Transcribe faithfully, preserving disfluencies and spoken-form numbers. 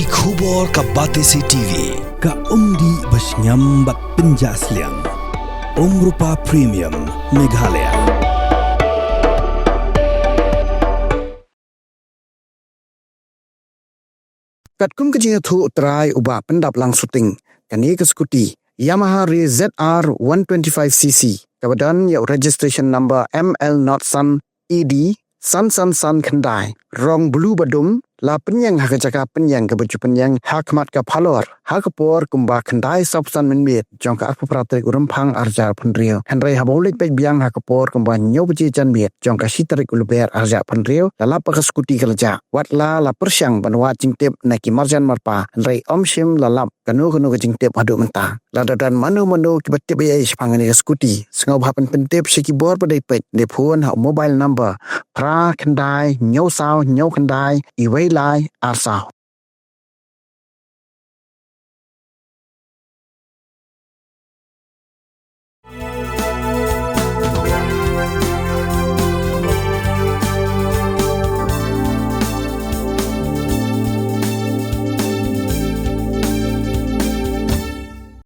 Ki khubor ka Batesi T V, ka umdih ba shngiam bad pynjah sliang. Umrupa Premium, Meghalaya. Katkum ka jingïathuh u trai uba pyndap lang shooting, kane ka scooty Yamaha Re Z R one twenty-five C C, kaba don ïa u registration number M L not san E D san san san khyndai, rong blue ba dum, la pynïeng ha ka jaka pynïeng kaba ju pynïeng ha khmat ka phalor ha ka por kumba khyndai sawphew san mynmiet jong ka arphew phra tarik u Rymphang arhajar arphew hynriew. Hynrei haba u leit peit biang ha ka por kumba hynñiew baje janmiet jong ka shi tarik u Lber arhajar arphew hynriew, la lap ba ka scooty ka la jah. Watla la pyrshang ban wad jingtip na ki marjan marpa, hynrei ym shym la lap kano kano ka jingtip haduh mynta. Lada don mano mano kiba tip ei ei shaphang kane ka scooty, sngewbha ban pyntip sha ki bor ba dei peit, ne phone ha u mobile number phra khyndai hynñiew saw hynñiew khyndai uwei lai ar saw.